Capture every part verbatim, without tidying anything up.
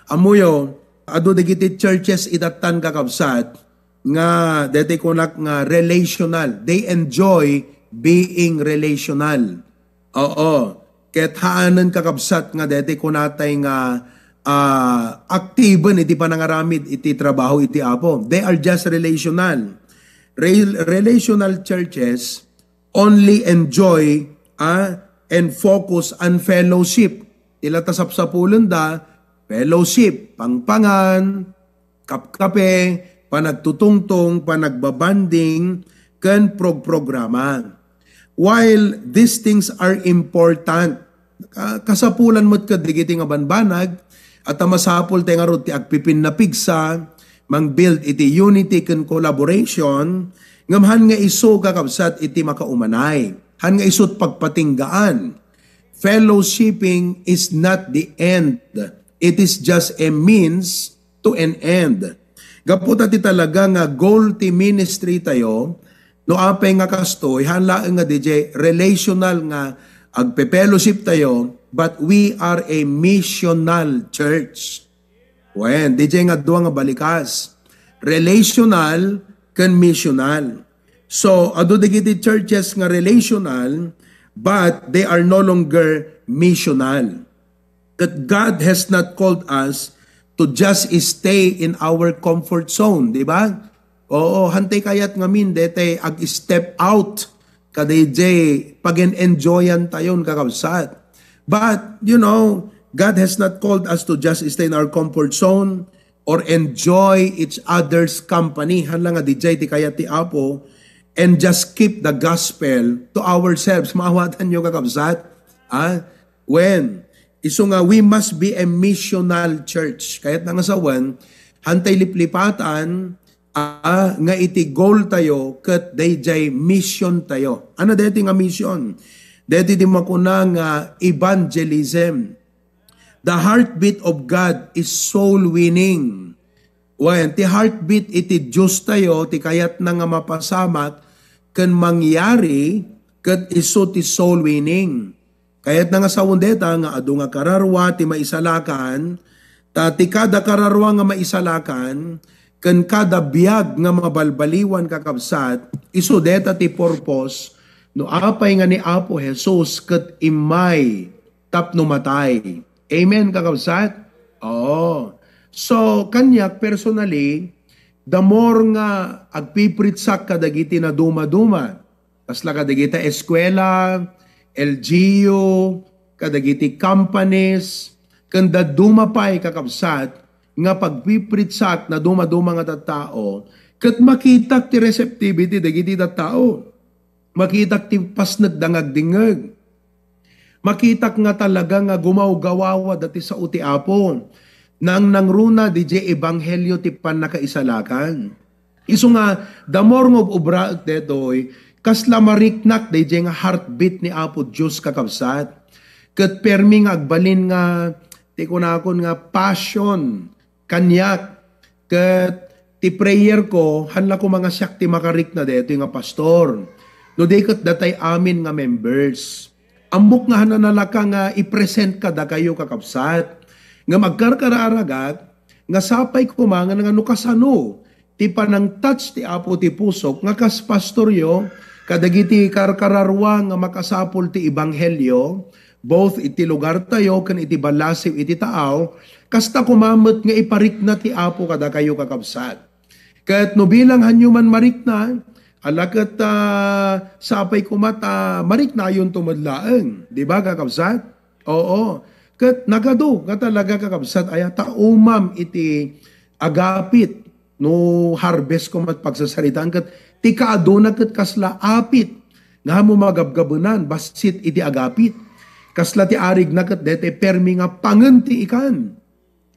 Ammoyo, adu dagiti churches idattan, kakabsat, nga daytoy kunak nga relational. They enjoy being relational. Oo. Ket haanen, kakabsat, nga daytoy kunatay nga, ah, aktiben iti panangaramid iti trabaho iti Apo. They are just relational. Rel-, relational churches only enjoy, ah, and focus on fellowship. Ila ta sapsapulenda, fellowship, pangpangan, kapkape, panagtutungtong, panagbabanding, ken programa. While these things are important, ka-, kasapulan met ket dagiti nga banbanag, at masapul tayo ngarud ti agpipinnapigsa, mang-build iti unity ken collaboration, ngem han nga isu, kakabsat, iti makaumanay. Han nga isu't pagpatinggaan. Fellowshipping is not the end. It is just a means to an end. Gapu ta ti talaga nga goal ti ministry tayo, no apay nga kastoy, han laeng nga D J relational nga agpe-fellowship tayo, but we are a missional church. Wen, D J nga dua nga balikas. Relational ken missional. So, adu dagiti churches nga relational, but they are no longer missional. That God has not called us to just stay in our comfort zone, di ba? Oo, hantay kayat ngamin, detay ag-step out, kadayjay pag-enjoyan tayon, kakabsat. But, you know, God has not called us to just stay in our comfort zone or enjoy each other's company. Han la nga dijay ti kayat ti Apo, and just keep the gospel to ourselves. Maawatanyo, kakabsat? Ah, when? Isu nga, we must be a missional church. Kayat na nga sawen, hantay liplipatan, ah, nga iti goal tayo, ket dayjay mission tayo. Ano deti nga mission? Deti di makuna nga evangelism. The heartbeat of God is soul winning. Wen, ti heartbeat iti Dios tayo, ti kayatna nga mapasamak ken mangyari, ket isu ti soul winning. Kayatna nga sawen deta nga adu nga kararua ti maisalakan, ta ti kada kararua nga maisalakan, ken kada biag nga mabalbaliwan, kakabsat, isu deta ti purpose no apay nga ni Apo Jesus ket immay tapno matay. Amen, kakabsat? Oo. So, kaniak personally, the more nga agpipritsak kadagiti nadumaduma, kasla kadagiti eskwela, L G U, kadagiti companies, ken dadduma pay, kakabsat, nga pagpipritsak nadumaduma nga tattao, ket makitak ti receptivity dagiti tattao. Makitak ti pasnekda nga agdingngeg. Makitak nga talaga nga gumawgawawada ti sao ti Apo. Nangnangruna dijay ebanghelio ti pannakaisalakan. Isu nga, the more nga ubraek detoy, kasla mariknak dijay nga heartbeat ni Apo Dios, kakabsat. Ket permi nga agbalin nga, ti kunakon nga passion kaniak, ket ti prayer ko, han la koma nga siak ti makarikna daytoy nga pastor. No di ket datay amin nga members. Ammok nga hananalaka nga i-present kadakayo, kakabsat. Ngem agkarkararagak, nga sapay koma nga, nga no kasano ti panang-touch ti Apo ti pusok, nga kas pastoryo, kadagiti karkararua nga makasapul ti ebanghelio, both iti lugar tayo ken iti ballasiw iti taaw, kasta koma met nga iparikna ti Apo kadakayo, kakabsat. Ket no bilanghanyo man marikna, ala ket, ah, sapay koma ta mariknayonto met laeng, di ba, kakabsat? Oo. Ket nagadu nga talaga, kakabsat, aya ta umam iti agapit no harvest koma ti pagsasaritaan ket ti kaaduna ket kasla apit nga ammo magabgabunan bassit iti agapit. Kasla ti arigna ket daytoy permi nga pangen ti ikan.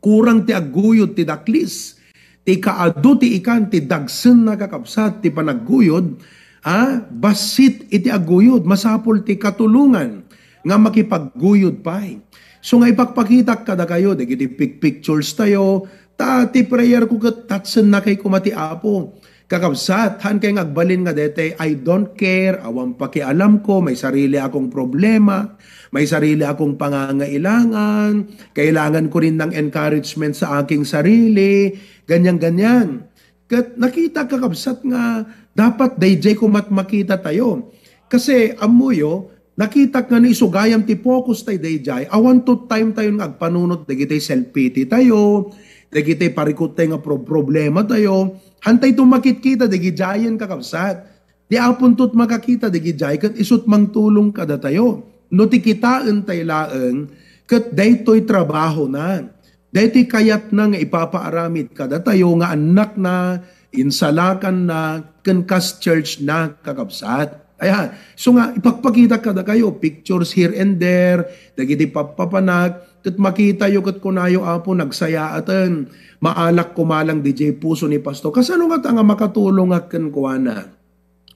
Kurang ti agguyod ti daklis. Ti kaadu ti ikan ti dagsenna, kakabsat, ti panagguyod, ha? Bassit iti agguyod, masapul ti katulongan nga makipagguyod pay. So nga ipakpakitak kadakayo dagiti pic-, pictures tayo, ta ti prayer ko ket touchenna kay koma ti Apo. Kakabsat, haan kay nga agbalin nga daytoy, "I don't care, awan pakialam ko, may sarili akong problema, may sarili akong pangangailangan, kailangan ko rin ng encouragement sa aking sarili," ganyan-ganyan. Ket nakita, kakabsat, nga dapat dayjay koma ti makita tayo. Kasi, ammoyo, nakitak nga no isu gayam ti focus tayo dayjay, awan to time tayo nga agpanunot dagiti self-pity tayo, dagiti parikut tayo nga pro-, problema tayo, haan tayo makitkita dagidiayen, kakabsat. Di Apo nto ti makakita dagidiay ket isu ti mangtulong kadatayo. No ti kitaen tayo laeng, ket daytoy trabahona. Daytoy kayatna nga ipapaaramid kadatayo nga annakna, insalakanna, ken kas church na, kakabsat. Aya, isu nga ipakpakita kadakayo, pictures here and there, dagiti pappapanak, ket makitayo ket kunayo, "Apo, nagsayaaten. Maalak koma lang diay puso ni Pastor." Kasano ngata nga makatulongak kenkuana?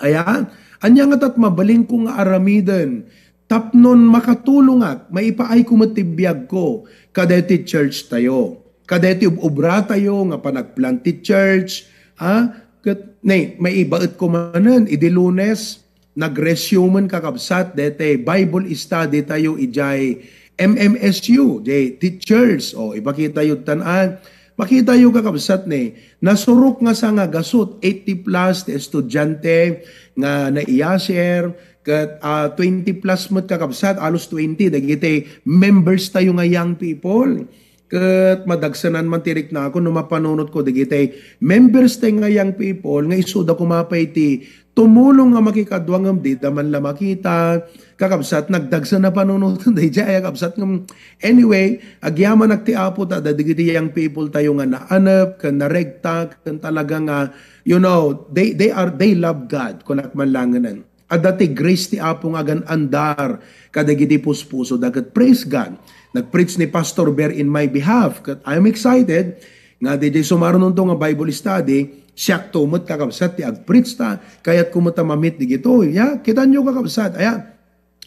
Aya, ania ngata ti mabalinko nga aramiden tapnon makatulongak, maipaayko met ti biagko kadaytoy church tayo, kadaytoy ub-, obra tayo nga panagplant ti church, ha? Ket, ne, maibaetko manen, idi Lunes, nag-resumen, kakabsat, daytoy Bible study tayo idiay M M S U, diay teachers, o, ipakitayo tan-an. Makitayo, kakabsat, ne, nasurok nga sangagasut, eighty plus ti estudiante nga naiyaser, ket, ah, twenty plus met, kakabsat, alus twenty dagiti members tayo nga young people. Ket madagsenan man ti riknako no mapanunotko dagiti members tayo nga young people nga isuda koma pay ti tumulong nga makikadua ngem dida man la makita. Kakabsat, nagdagsen a panunoten daydiay, kakabsat, ngem anyway, agyamanak ti Apo ta dagiti young people tayo nga naanep ken naregta ken talaga nga, you know, they, they are, they love God, kunak man langen. Adda ti grace ti Apo nga agan-andar kadagiti puspusoda ket praise God. Nag-preach ni Pastor Bear in my behalf ket I'm excited nga diay sumaruno nga Bible study, siakto met, kakabsat, ti ag-preach ta, kayatko met a ma-meet digitoy. Ya, kitanyo, kakabsat, aya,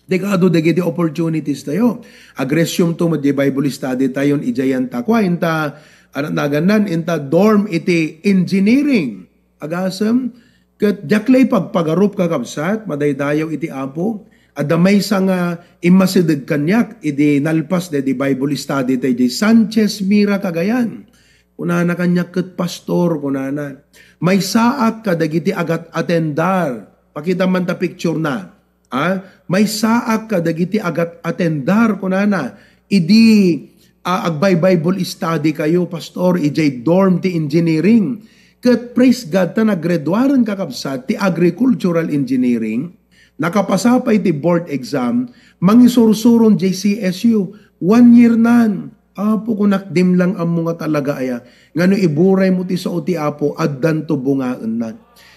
di kaadu dagiti opportunities tayo. Ag-resume to met di Bible study tayon idiay anta kua, inta, ano nagannan, inta dorm iti engineering. Agasem, ket diak la ipagpagarup, kakabsat, madaydayaw iti Apo. Adda maysa nga immasideg kaniak idi nalpas daydi Bible study tayo di Sanchez Mira, Cagayan. Kunana kaniak ket, "Pastor," kunana, "maysaak kadagiti agat-atendar." Pakita man ta picture na. Ah, "Maysaak kadagiti agat-atendar," kunana, "idi, ah, agbai-Bible study kayo, Pastor, idiay dorm ti engineering." Ket praise God ta naggraduaren, kakabsat, ti agricultural engineering. Nakapasa pay ti board exam, mangisursuron diay C S U. One year nan. Apo, kunak, dim lang ammo nga talaga aya. Nga no iburay mo ti sao ti Apo, addanto bungaenna.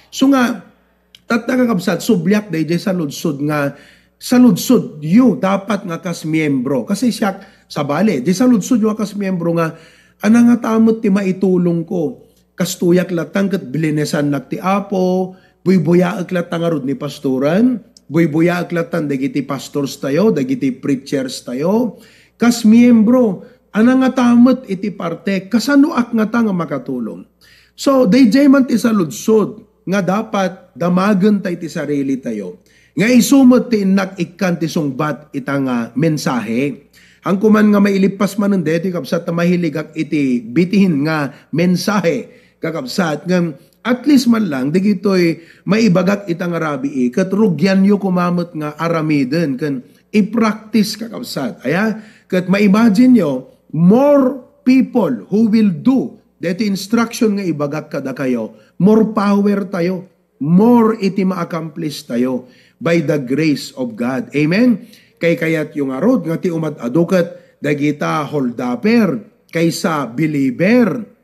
So nga, tatta, kakabsat, subliak daydiay saludsod nga, saludsod yo dapat nga kas miembro. Kasi siak, sabali, di saludsod yo nga kas miembro nga, "Ana ngata met ti maitulong ko? Kastoyak latta ket blinesannak ti Apo, buybuyaek latta ngarud ni pastoran, buybuyaek latta dagiti pastors tayo, dagiti preachers tayo. Kas miembro, ana ngata met iti parte, kasanoak ngata nga makatulong?" So, daydiay man ti saludsod nga dapat damagen tay ti sarili tayo. Nga isu met ti innak ikkan ti sungbat ita nga mensahe. Hanko man nga mailippas manen daytoy, kabsat, ta mahiligak iti bitin nga mensahe, kakabsat, ngem at least man lang, digitoy maibagak ita nga rabii, ket rugianyo koma met nga aramiden, ken i-practice, kakabsat. Aya, ket ma-imagine yo, more people who will do daytoy instruction nga ibagak kadakayo, more power tayo, more iti ma-accomplish tayo by the grace of God. Amen? Kaykayatyo ngarud nga ti umad-adu ket dagita holdaper kaysa believer.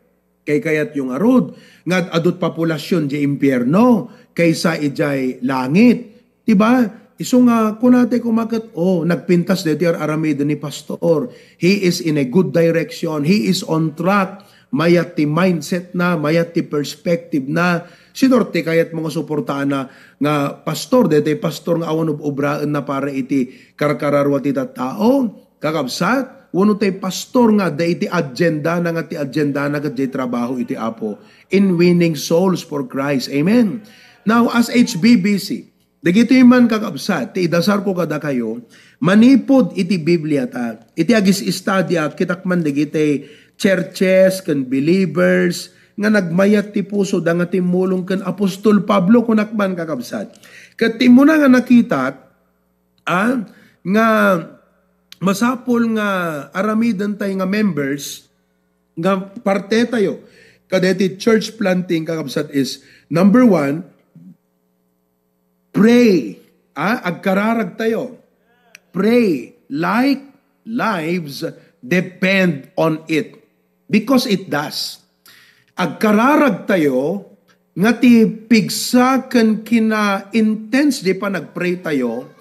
Kaykayatyo ngarud nga ad-adu ti populasion diay impierno kaysa idiay langit. Di ba? Isu nga kunatay koma ket, "Oh, nagpintas daytoy ar-aramiden ni Pastor. He is in a good direction. He is on track. Mayat ti mindset na, mayat ti perspective na." Sino ti kayatmo nga suportaanna nga pastor, daytoy pastor nga awan ub-obraenna para iti karkararua ti tattao? Kakabsat, wenno tay pastor nga adda iti agendana, nga ti agendana ket diay trabaho iti Apo in winning souls for Christ. Amen. Now, as H B B C, dagitoy man, kakabsat, ti idasarko kadakayo, manipud iti Biblia ta, iti agis-istadiak, kitak man dagiti churches ken believers nga nagmayat ti pusoda nga timmulong ken apostol Pablo, kunak man, kakabsat. Ket ti immuna nga nakitak, a, nga masapul nga aramiden tay nga members, nga parte tayo kadeti church planting, kakabsat, is number one, pray. A, agkararag tayo. Pray like lives depend on it. Because it does. Agkararag tayo nga ti pigsa ken kina-intense di panagpray tayo,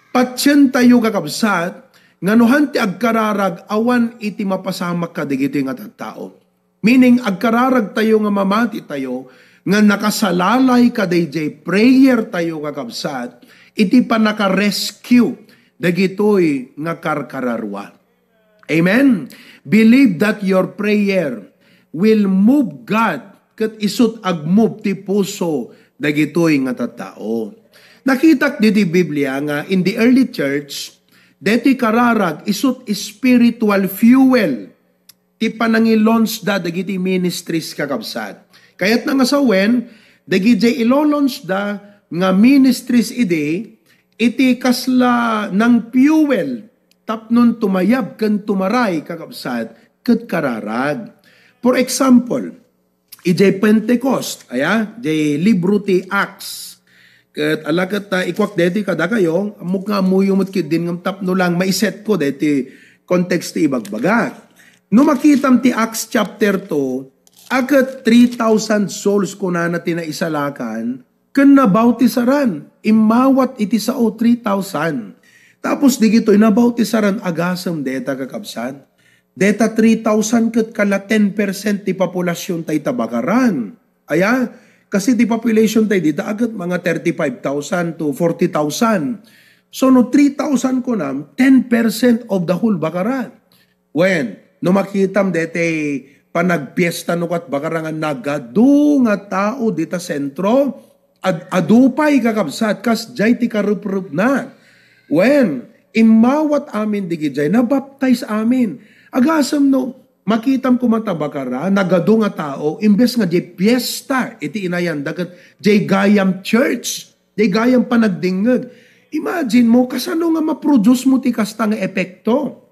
patien tayo, kakabsat, nga no han ti agkararag, awan iti mapasamak kadagitoy nga tattao. Meaning, agkararag tayo nga mamati tayo nga nakasalalay kadaydiay prayer tayo, kakabsat, iti panaka-rescue dagitoy nga karkararua. Amen? Believe that your prayer will move God ket isut' agmove ti puso dagitoy nga tattao. Nakitak diti Biblia nga in the early church, deti kararag isut' spiritual fuel ti panangi-launch da dagiti ministries, kakabsat. Kayatna nga sawen, dagidiay ilo-launch da nga ministries idi, iti kasla nang fuel tapnon tumayab ken tumaray, kakabsat, ket kararag. For example, idiay Pentecost, aya, diay libro ti Acts. Ket ala ket ta ikuak deti kadakayo, ammok nga ammoyo met ketdin ngem tapno lang maisetko deti context ti ibagbagak. No makitam ti Acts chapter two, a ket three thousand souls kunana ti naisalakan, ken nabautisaran. Immawat iti sao, three thousand. Tapos digitoy, nabautisaran agasem deta, kakabsat. Deta three thousand ket kala ten percent ti population tay ta Bakaran. Aya? Kasi ti population tay dita a ket mga thirty-five thousand to forty thousand. So no three thousand kunam, ten percent of the whole Bakaran. Wen, no makitam detay panagpiesta no kat Bakaran nga nagadu nga tao dita sentro, ad-, adu pay, kakabsat, kas jay ti karuprupna. Wen, immawat amin digidiay, nabaptize amin. Agasem no, makitam koma ta Bakaran, nagadu nga tao, imbes nga diay piesta, iti inayanda ket diay gayam church, diay gayam panagdingngeg. Imagine mo, kasano nga ma-produce mo ti kasta nga epekto?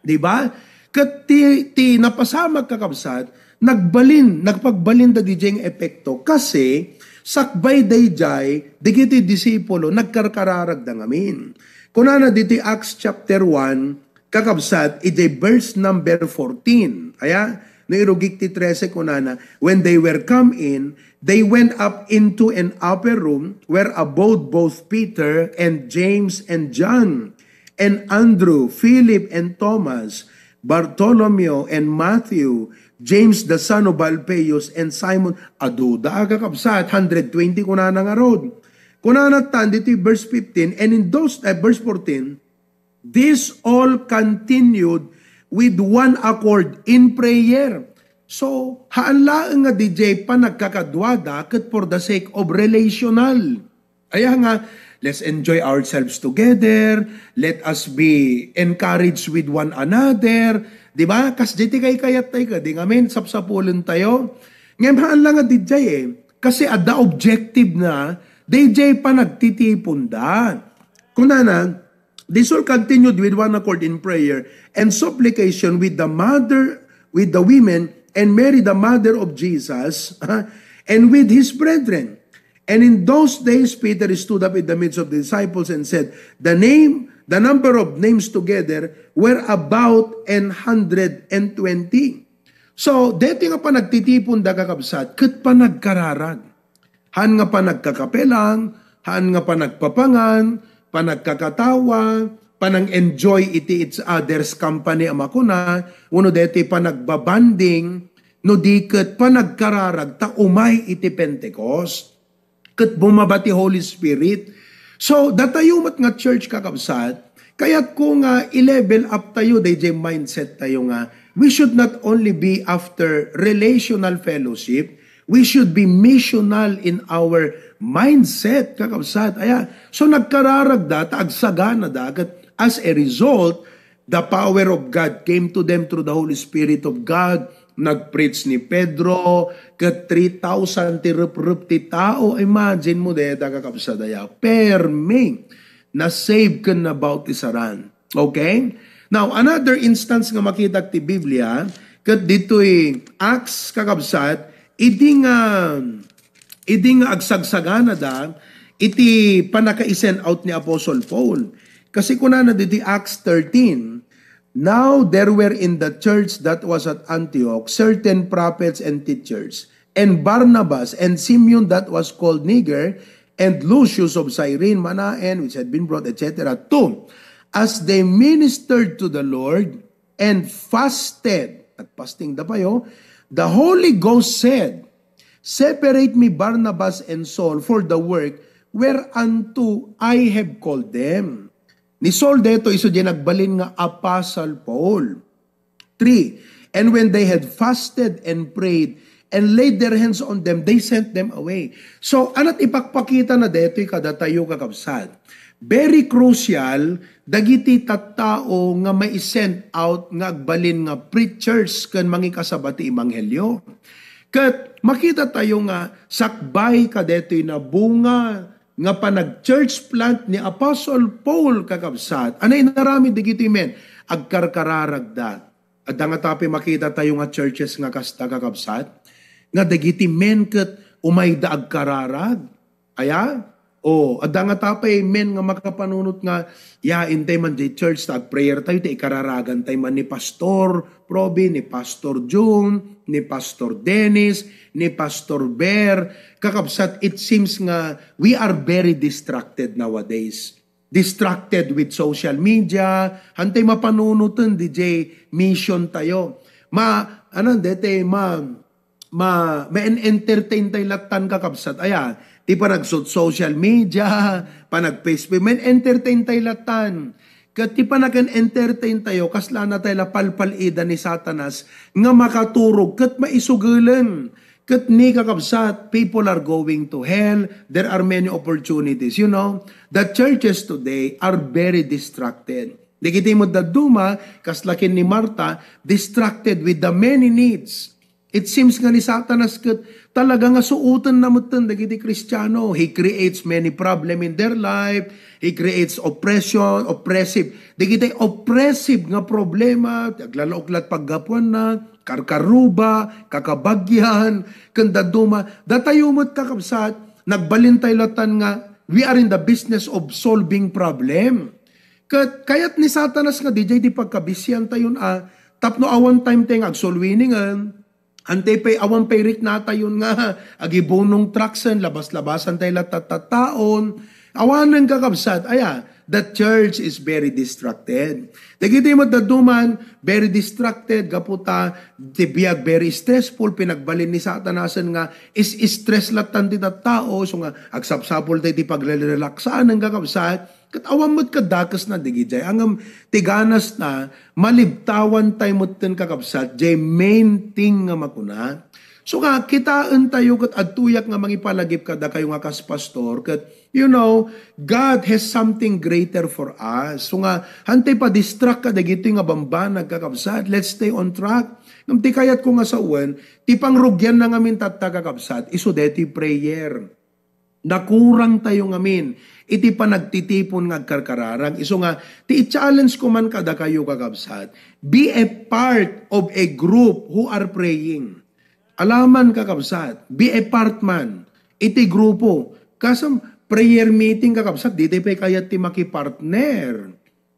Di ba? Ket ti, ti napasamak, kakabsat, nagbalin, nagpagbalin da didiay nga epekto kasi sakbay daydiay dagiti disipulo nagkarkararagda ngamin. Kunana ditoy Acts chapter one, kakabsat, idiay verse number fourteen. Aya, no irugik ti trese, kunana, "When they were come in, they went up into an upper room where abode both Peter and James and John, and Andrew, Philip and Thomas, Bartholomew and Matthew, James the son of Alphaeus, and Simon." Aduda, kakabsat, hundred twenty kunana ngarud. Kunana tan ditoy verse fifteen, and in those, eh, verse fourteen, "This all continued with one accord in prayer." So, haan laeng nga didiay panagkakaduada ket for the sake of relational. Aya nga, "Let's enjoy ourselves together. Let us be encouraged with one another." Di ba? Kas di ti kaykayat tayo, di ngamin, sapsapulen tayo. Ngayon, haan lang nga didiay eh. Kasi adda objective na, didiay panagtitipon da. Kunana, "This all continued with one accord in prayer and supplication with the mother, with the women, and Mary, the mother of Jesus, and with his brethren." And in those days, Peter stood up in the midst of the disciples and said, "The name, the number of names together were about an hundred and twenty." So, deti nga panagtitipon da, kakabsat, ket panagkararag. Haan nga panagkakape lang, haan nga panagpapangan, panagkakatawa, panang-enjoy iti each other's company a makuna, wenno deti panagbabanding, no di ket panagkararag ta umay iti Pentecost. Ket bumaba ti Holy Spirit. So, datayo met nga church, kakabsat, Kayat ko nga i-level up tayo, dayjay mindset tayo nga we should not only be after relational fellowship, we should be missional in our mindset, kakabsat. Aya, so nagkararagda, ta agsaganada, ket as a result, the power of God came to them through the Holy Spirit of God. Nag-preach ni Pedro, ket three thousand ti rup-rup ti tao. Imagine mo, deta, kakabsat, aya. Permi, na-save ken nabautisaran. Okay? Now, another instance nga makitak ti Biblia, ket ditoy Acts, kakabsat, idi nga, idi nga agsagsaganada iti pannaka-send out ni Apostle Paul. Kasi kunana ditoy Acts thirteen, "Now there were in the church that was at Antioch certain prophets and teachers, and Barnabas, and Simeon that was called Niger, and Lucius of Cyrene, Manaen, which had been brought, et cetera, two, as they ministered to the Lord and fasted," at fasting da payo, "the Holy Ghost said, 'Separate me Barnabas and Saul for the work whereunto I have called them.'" Ni Saul daytoy isu diay nagbalin nga Apostle Paul. Three, "And when they had fasted and prayed and laid their hands on them, they sent them away." So, ana't ipakpakitana daytoy kadatayo, kakabsat? Very crucial dagiti tattao nga mai-send out nga agbalin nga preachers ken mangikasaba ti ebanghelio. Ket makita tayo nga sakbay kadaytoy nabunga nga panag-church plant ni Apostle Paul, kakabsat. Ania inaramid dagitoy men? Agkarkararagda. Adda ngata pay makita tayo nga churches nga kasta, kakabsat, nga dagiti men ket umayda agkararag. Aya? O, adda ngata pay men nga makapanunot nga, ya, intay man di church, ta agprayer tayo, ta ikararagan tayo man ni Pastor Proby, ni Pastor June, ni Pastor Dennis, ni Pastor Ber. Kakabsat, it seems nga we are very distracted nowadays. Distracted with social media, hantay mapanunoten diay mission tayo. Ma, ano, dete, ma, ma, ma-entertain tayo latan, kakabsat. Aya, ti panag-so-, social media, panag-Facebook, ma-entertain tayo latan. Ket ti panag-entertain tayo, kasla na tayo la palpal-ida ni Satanas nga makaturog ket maisugelen. Ket ni, kakabsat, people are going to hell. There are many opportunities. You know, the churches today are very distracted. Dagiti met dadduma, kasla ken ni Marta, distracted with the many needs. It seems nga ni Satanas ket talaga nga suotenna metten dagiti Kristiano. He creates many problem in their life. He creates oppression, oppressive. Dagiti oppressive nga problema, ti aglalauklat paggapuanna, karkaruba, kakabagyan, ken dadduma. Datayo met, kakabsat, nagbalin tayo latan nga we are in the business of solving problem. Ket kayat ni Satanas nga diay ti pagkabisian tayon a tapno awan time tayo nga agsulwiningen, antay pay awan pay riknatayon nga agibunong traksen, labas-labasan tayo la tattataon. Awanen, kakabsat, aya, the church is very distracted. Dagiti met dadduman, very distracted, gapu ta ti biag very stressful, pinagbalin ni Satanasen nga is-stress latan ti tattao, so nga agsapsapul tayo ti pagrelaksaan, kakabsat, ket awan met kadakesna dagijay. Ngem ti ganasna, malibtawan tayo metten, kakabsat, jay main thing nga makuna. So nga, kitaen tayo ket adtoyak nga mangipalagip kadakayo nga kas pastor, ket, you know, God has something greater for us. So nga, hantay pa-distract kadagitoy nga bambanag, kakabsat. Let's stay on track. Ngem ti kayatko nga sawen, ti pangrugianna ngamin tatta, kakabsat, isu daytoy prayer. Nakurang tayo ngamin iti panagtitipon nga agkarkararag. Isu nga, ti i-challenge ko man kadakayo, kakabsat, be a part of a group who are praying. Alaman, kakabsat, be a part man iti grupo. Kasam prayer meeting, kakabsat, di tayo pay kayat ti makipartner.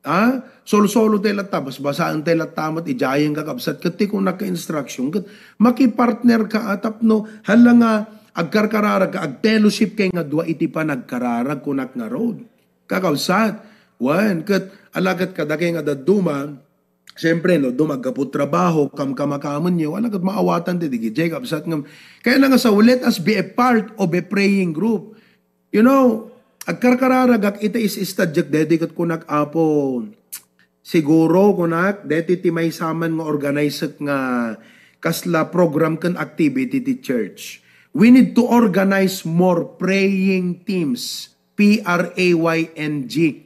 Ha? Solo-solo tayo latta, basbasaen tayo latta met, idiayen, kakabsat, ket ti kunak nga instruction, ket makipartner ka, a, tapno hala nga agkarkararag ka, ag-fellowship kay nga dua iti panagkararag, kunak ngarud. Kakabsat, wen, ket alaket kadakay nga dadduma, siyempre, no, dumaggapu trabaho, kamkamakamenyo, alaket maawatan ti digijay, kabsat, ngem, kaya na nga sa, let us be a part of a praying group. You know, Agkarkararagak ita is-istadiek daytoy ket kunak, Apo, siguro kunak, daytoy ti maysaman nga organizek nga kasla program ken activity ti church. We need to organize more praying teams, P R A Y N G.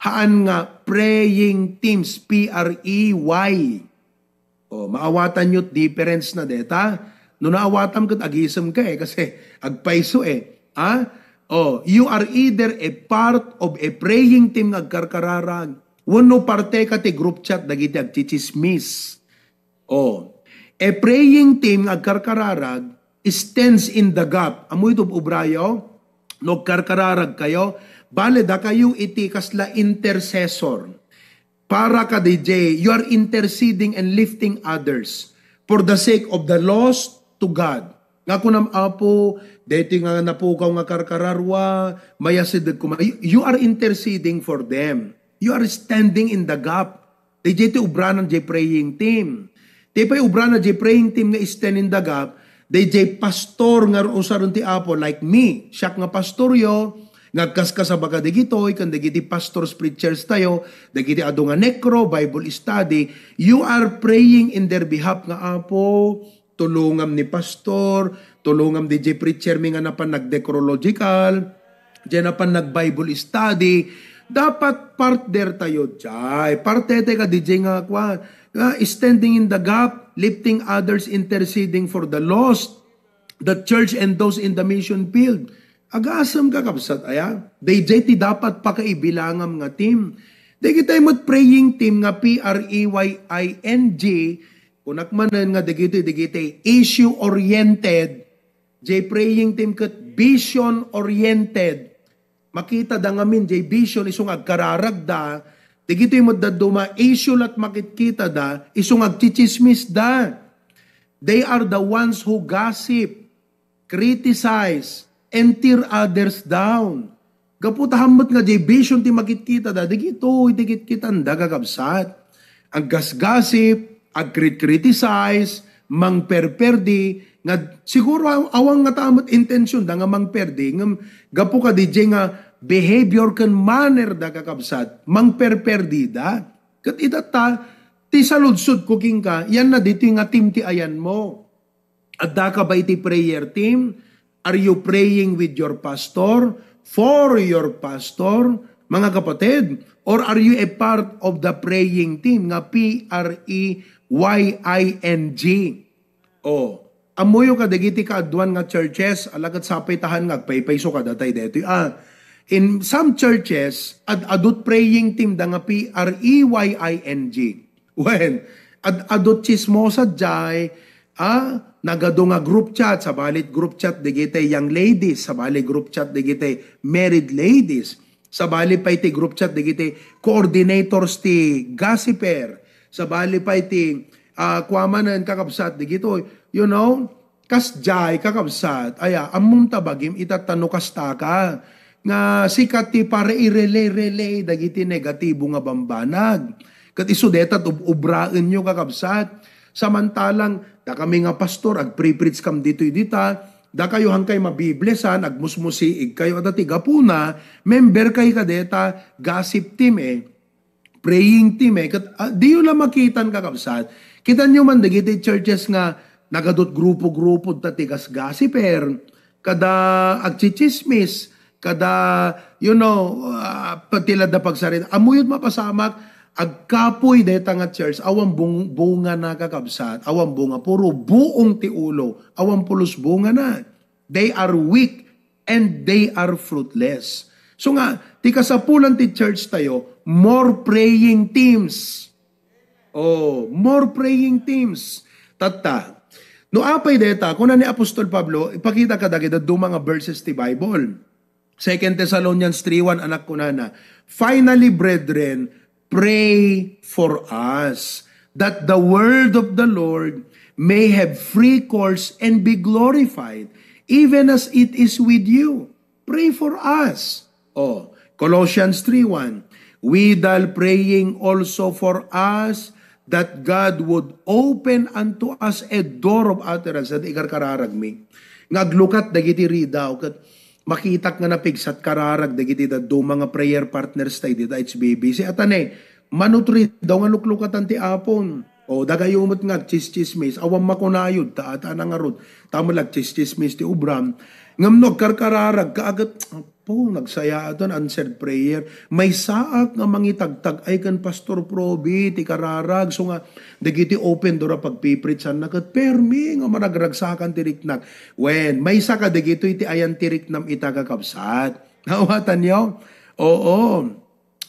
Haan nga praying teams, P R E Y. O, maawatanyo ti difference na deta. No naawatam ket agisem ka eh, kasi agpayso eh. Ha? O, you are either a part of a praying team nga agkarkararag, wenno parte ka ti group chat dagiti agchichismis. O, a praying team nga agkarkararag stands in the gap. Ammoyo ti ubrayo? No agkarkararag kayo, bale dakayo iti kasla intercessor. Para kadi jay, you are interceding and lifting others for the sake of the lost to God. Nga kunam, Apo, daytoy nga napukaw nga karkararua, mayasideg koma. You, you are interceding for them. You are standing in the gap. Dayjay ti ubrana jay praying team. Ti pay ubrana jay praying team nga stand in the gap, dayjay pastor nga usaren ti Apo, like me, siak nga pastoryo, nga agkaskasaba kadagitoy, ken dagiti pastors, preachers tayo, dagiti adu nga necro, Bible study, you are praying in their behalf nga, Apo, tulongam ni pastor, tulongam di jay preacher mi nga napan nag-necrological, jay napan nag-Bible study, dapat partner tayo jay. Parte tayo ka di jay nga, kwan, nga standing in the gap, lifting others, interceding for the lost, the church, and those in the mission field. Agasem ka, kabsat, aya? Dayjay ti dapat pakaibilangam nga team. Dagitay met praying team nga P R E Y I N G, kunak manen nga dagiti, dagiti issue-oriented, jay praying team ket vision-oriented. Makitada ngamin jay vision isu nga agkararagda, dagitoy met dadduma issue lat makitkitada isu nga agchichismisda. They are the ones who gossip, criticize, and tear others down. Gapu ta hammet nga jay vision ti makitkitada, dagitoy ti kitkitanda, kakabsat. Aggasgasip, agkrit-criticize, mangperperdi, nga siguro aw-, awan nga ta met intention da nga mangperdi, ngem gapu ka di jay nga behavior ken manner da, kakabsat, mangperperdi da. Ket itatta, ti saludsod ko kenka, yan na ditoy nga team ti ayan mo. Adda ka ba iti prayer team? Are you praying with your pastor, for your pastor, mga kapatid? Or are you a part of the praying team nga P R E Y I N G? O, ammoyo kadagiti kaaduan nga churches, ala ket sapay tahan nga agpaypayso kadatay daytoy. Ah, in some churches, ad-adut praying team da nga P R E Y I N G. Wen, ad-adut chismosa jay, ah, nagadu nga group chat, sabali group chat dagiti young ladies, sabali group chat dagiti married ladies, sabali pay ti group chat dagiti coordinators ti gossiper, sabali pay ti, ah, kuamanen kakabsat dagitoy, you know, Kasjay, kakabsat, aya, ammom ta bagim itatta no kasta ka, nga sika ti para i-relay-relay dagiti negatibo nga bambanag. Ket isu deta ub-, ubraenyo, kakabsat. Samantalang, dakami nga pastor, agpre-preach kam ditoy dita, dakayo hankay mabiblessan, agmusmusiig kayo, adda ti gapuna, member kay kadeta, gossip team eh. Praying team eh. Ket, ah, diyo la makitan, kakabsat. Kitanyo man dagiti churches nga nagadut grupo-grupo ta ti gas-, gossiper, kada agchichismis, kada, you know, ah, pati la da pagsarita. Ammok mapasamak, agkapoy dayta nga church, awan bung-, bunga na, kakabsat, awan bunga, puro buong ti ulo, awan pulos bunga na. They are weak and they are fruitless. So nga, ti kasapulan ti church tayo, more praying teams. Oh, more praying teams. Tatta. No apay deta, kuna ni Apostol Pablo, ipakita ka dagiti duma nga verses ti Bible. Second Thessalonians three one, anak, kunana, "Finally, brethren, pray for us, that the word of the Lord may have free course and be glorified, even as it is with you. Pray for us." Oh, Colossians three one, "Withal praying also for us, that God would open unto us a door of utterance." Iti ikarkararagmi. Nga aglukat dagiti ridaw, ket makitak nga napigsat kararag dagiti dadduma nga prayer partners tayo dita H B B C. Ata ne, manutri daw nga luklukatan ti Apon. O, dagayo met nga agchischismis, awan makunayod, ta ata nangarud, ta met agchischismis ti ubram. Ngem no agkarkararag ka, agat, po, nagsayaaton, answered prayer. Maysaak nga mangitagtag-ay ken Pastor Proby ti kararag, so nga, dagiti open door a pagpipritsanna ket permi nga maragragsakan ti riknak. Wen, maysa ka dagitoy ti ayan ti riknam ita, kakabsat. Nawatanyo? Oo.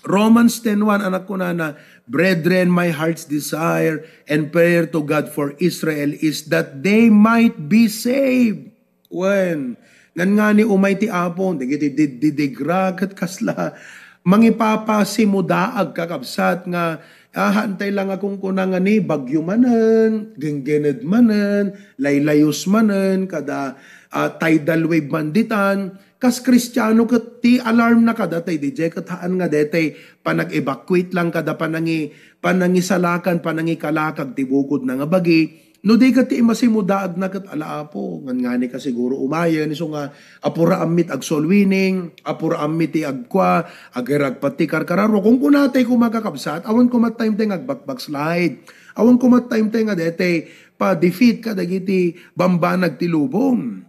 Romans ten one, anak kunana, "Brethren, my heart's desire and prayer to God for Israel is that they might be saved." Wen, ngan ngani umay ti Apo, dagiti diddidigra ket kasla mangipapasimudaag, kakabsat, nga, ah, haantay la nga kunkuna nga ni bagyo manen, genggened manen, laylayus manen, kada, ah, tidal wave man ditan. Kas Kristiano ket ti alarm na kadata, diay ket haan nga detay panag-evacuate lang kada panangi-, panangisalakan, panangikalakag ti bukodna nga bagi. No di ket ti imasimudaagna ket ala Apo, ngan ngani ka siguro umayen, isu nga apura ammi ti agsoul winning, apura ammi ti agkua, agiragpat ti karkararo. Kung kunatay koma, kakabsat, awan koma time tay nga agbakbackslide. Awan koma time tay nga detay pa-defeat kadagiti bambanag ti lubong.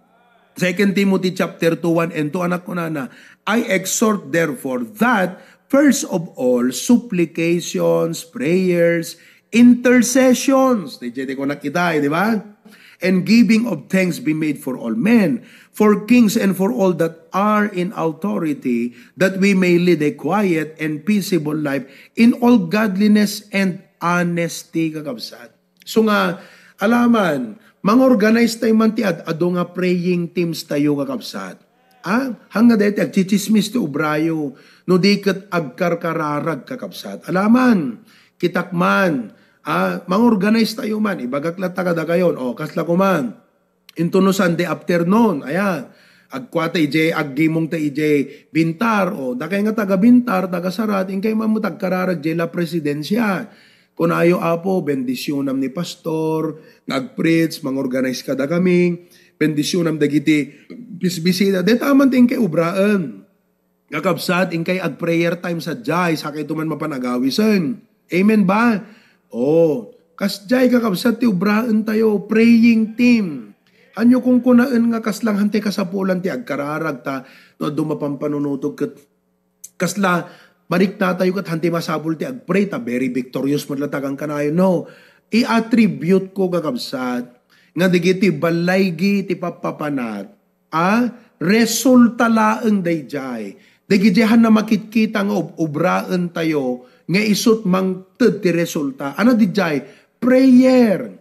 Second Timothy chapter two, one and two, anak kunana, "I exhort therefore that first of all supplications, prayers, intercessions," di, di ko nakita, eh, di ba? "And giving of thanks be made for all men, for kings and for all that are in authority, that we may lead a quiet and peaceable life in all godliness and honesty," kakabsat. So nga, alaman, mangorganize tayo man ti ad-adu nga praying teams tayo, kakabsat. Ah, hangga dayta agchichismis ti ubrayo, no di ket agkarkararag, kakabsat. Alaman, kitak man, ah, mangorganize tayo man, ibagak latta kadakayon, o, kasla kuman. Into no Sunday afternoon, ayan. Agkua ta idiay, aggimong ta idiay Bintar, o, dakay nga taga Bintar, taga Sarat, inkay man met agkararag idiay La Presidencia. Kunayo, Apo, bendisyonam ni Pastor, nga agpreach, mangorganize kadakami, bendisyonam dagiti bisbisita. Dayta man ti inkay ubraen. Kakabsat, inkay ag-prayer time sadiay, sakayto man mapan agawisen. Amen ba? O, kasdiay, kakabsat, ti ubraen tayo, praying team. Anyo kung kunaen nga kasla hantay kasapulan ti agkararag ta, no adu mapampanunutok ket kasla, mariknatayo ket hantay masapul ti agpray ta very victorious met latta kankanayon. No, i-attribute ko, kakabsat, nga dagiti ballaygi ti pappapanat, a, resulta laeng daydiay. Dagiti han na makitkita nga ub-, ubraen tayo nga isut mangted ti resulta. Ano daydiay? Prayer.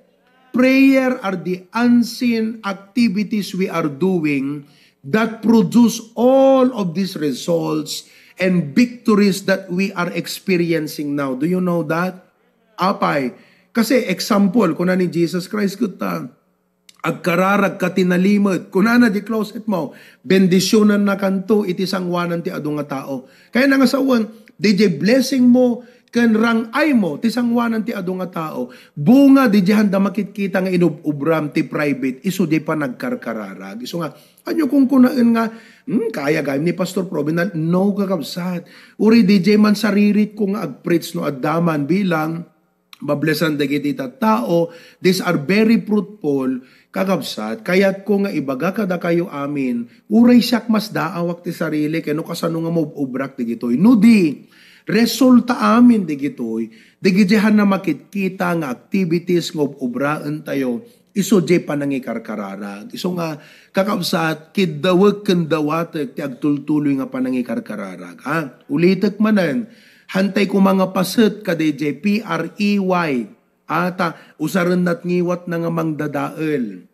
Prayer are the unseen activities we are doing that produce all of these results and victories that we are experiencing now. Do you know that? Apay, kasi example, kuna ni Jesus Christ, kutta, agkararag ka tinalimed. Kunana di closet mo, bendisyonannakanto iti sangoanan ti adu nga tao. Kaya na nga sawen, didiay blessing mo, ken rang-ay mo, ti sangoanan ti adu nga tao. Bunga, didiay handa makitkita nga inub-ubram ti private, isu di panagkarkararag. Isu nga, anyo kung kunaen nga, hmm, kaya gayam ni Pastor Provinal? No, kakabsat. Uri didiay man saririt ko nga agpreach no adda man bilang, mablesan dagiti tattao, these are very fruitful, kakabsat, kayatko nga ibaga kadakayo amin, uray siak masdaawak ti sarili, ken no kasano nga maub-ubrak digitoy. No di, resulta amin digitoy, dagiti han na makitkita nga activities nga ub-ubraen tayo, isu diay panangikarkararag. Isu nga, kakabsat, kiddawek ken dawatek ti agtultuloy nga panangikarkararag. Ha? Ulitek manen, hantay koma nga paset kadaydiay P R E Y. A, ta, usarenna ti ngiwatna nga mangdadael.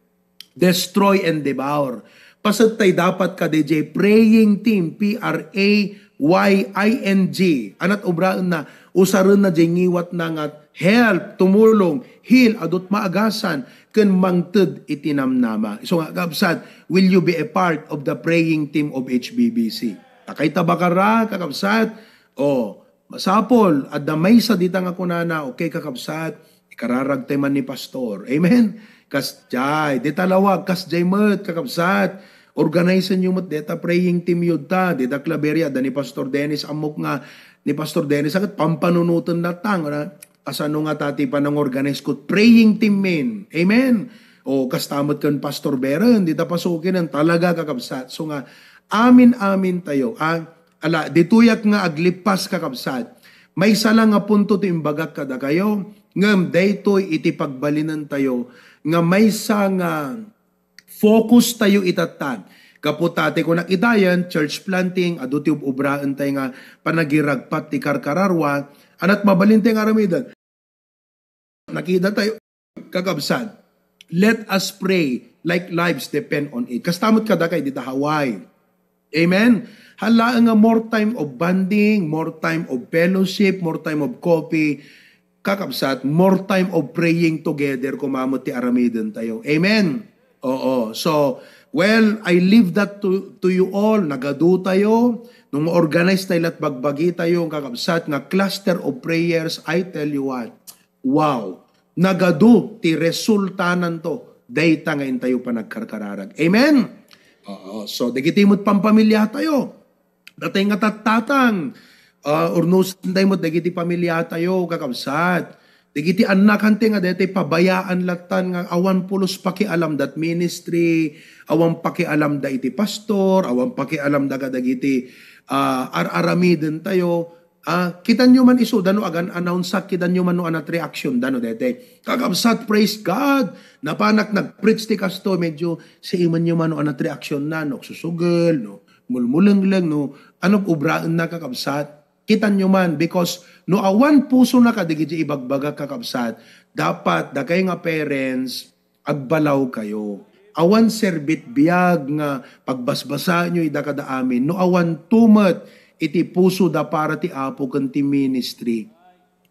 Destroy and devour. Paset tay dapat kadaydiay praying team, P R A Y I N G. Anat ubraenna, usarenna diay ngiwatna nga help, tumulong, heal, adut maagasan, ken mangted iti namnama. Isu nga, kakabsat, will you be a part of the praying team of H B B C? Takay ta bakara, kakabsat. O, masapul, adda maysa dita nga kunana, okay, kakabsat, ikararag tay man ni Pastor. Amen? Kasdiay, dita lawag, kasdiay met, kakabsat. Organize-enyo met deta praying team yudta. Dita Claveria, adda ni Pastor Dennis, ammok nga ni Pastor Dennis, agat pampanunoten latta, nga, kasano nga ta ti panang-organize ko praying team men. Amen. O, kasta met ken Pastor Beren, dita pasukin, talaga, kakabsat. So nga, amin-amin tayo. Ah, ala, ditoyak nga aglipas, kakabsat. Maysa lang nga punto ti imbagak kadakayo, ngem daytoy iti pagbalinen tayo nga maysa nga focus tayo itatta. Gapu ta ti kunak itayen, church planting, adu ti ub-ubraen tayo nga panagiragpat ti karkararua, anat mabalin tayo nga aramiden. Nakita tayo, kakabsat. Let us pray like lives depend on it. Kasta met kadakay dita Hawaii. Amen? Hala nga more time of bonding, more time of fellowship, more time of coffee, kakabsat, more time of praying together, koma met ti aramiden tayo. Amen? Oo. So, well, I leave that to, to you all. Nagadu tayo. Nung ma-organize tayo, lat bagbagi tayo, kakabsat, nga cluster of prayers, I tell you what, wow! Nagadu ti resultananto dayta nga intayo panagkarkararag. Amen? Oo. So, dagiti met pampamilya tayo. Datay nga tattatang, ah, urnusen tayo met dagiti pamilya tayo, kakabsat. Dagiti annak, anti nga daytoy pabayaan lattan nga awan pulos pakialam dat ministry, awan pakialam da iti pastor, awan pakialam da kadagiti, ah, ar-aramiden tayo. Ah, kitanyo man isu, dano agan-announce, kitanyo man no anat reaction dano daytoy. Kakabsat, praise God! Napanak nag-preach ti kasto, medyo saimanyo man no anat reaction na, no susugel, no mulmulengleng, no ano obraenna, kakabsat. Kitanyo man, because no awan pusona kadagiti ibagbaga, kakabsat, dapat dakay nga parents, agbalaw kayo. Awan serbit biag nga pagbasbasaenyo ida kada amin no awan tumet iti pusoda para ti Apo ken ti ministry.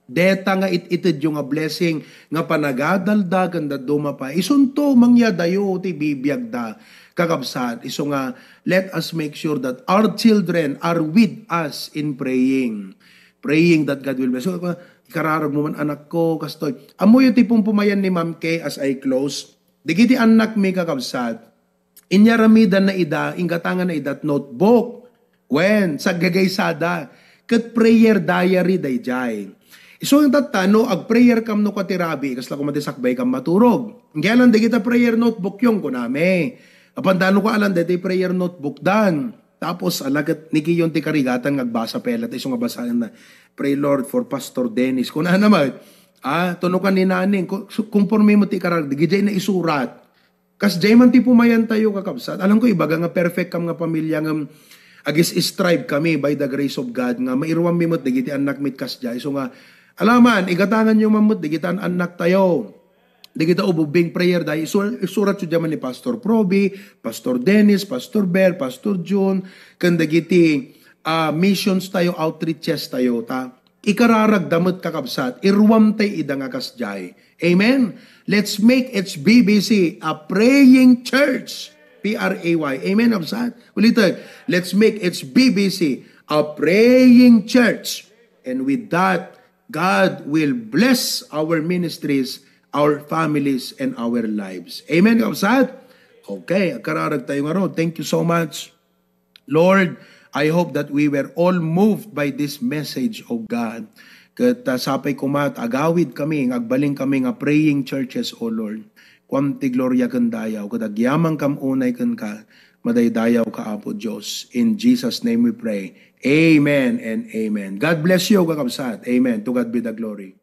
Deta nga it-itedyo nga blessing nga panagadalda ken dadduma pay, isunto mangyadayo ti bibiagda, kakabsat. Isu nga, let us make sure that our children are with us in praying. Praying that God will bless. So, ikararag mo man, anakko, kastoy. Ammoyo ti pumpumayan ni Ma'am Kay as I close. Dagiti annakmi, kakabsat, inyaramidanna ida, inggatanganna ida notebook. Wen, saggagaysada. Ket prayer diary daydiay. Isu nga tatta, no, ag-prayer kam no kua ti rabii, kasla koma ti sakbay kam maturog. Nggelan dagita prayer notebook yon, kunami. Apan dano ka alan daytoy prayer notebook dan. Tapos, ala ket ni Kiyon ti karigatan nga agbasa pay latta, isu nga basaenna, "Pray, Lord, for Pastor Dennis." Kunana met, ah, tunukan ni Naning, ku-, su-, kumporme mo ti karag-, dagiti naisurat. Kasdiay man ti pumayan tayo, kakabsat. Alam ko, ibaga nga perfect kam nga pamilya, ngem agis-strive kami by the grace of God nga mairuam mi met dagiti annak mit kasdiay. So nga, alaman, igatangan nyo man met dagiti an-, annak tayo. Dagita ububing prayer, dahil isur-, isurat su diay man ni Pastor Proby, Pastor Dennis, Pastor Ber, Pastor June, ken dagiti, ah, missions tayo, outreaches tayo, ta ikararagda met, kakabsat, iruam tay ida nga kasdiay. Amen? Let's make H B B C a praying church. P R A Y. Amen, kabsat? Ulitin, let's make H B B C a praying church. And with that, God will bless our ministries, our families, and our lives. Amen, kabsat? Okay, agkararag tayo ngarud. Thank you so much. Lord, I hope that we were all moved by this message, O God. Ket, ah, sapay koma, agawid kami, agbalin kami nga praying churches, O Lord. Kuam ti gloria ken dayaw, ket agyamankam unay kenka, madaydayawka, Apo Dios. In Jesus' name we pray. Amen and amen. God bless you, kakabsat. Amen. To God be the glory.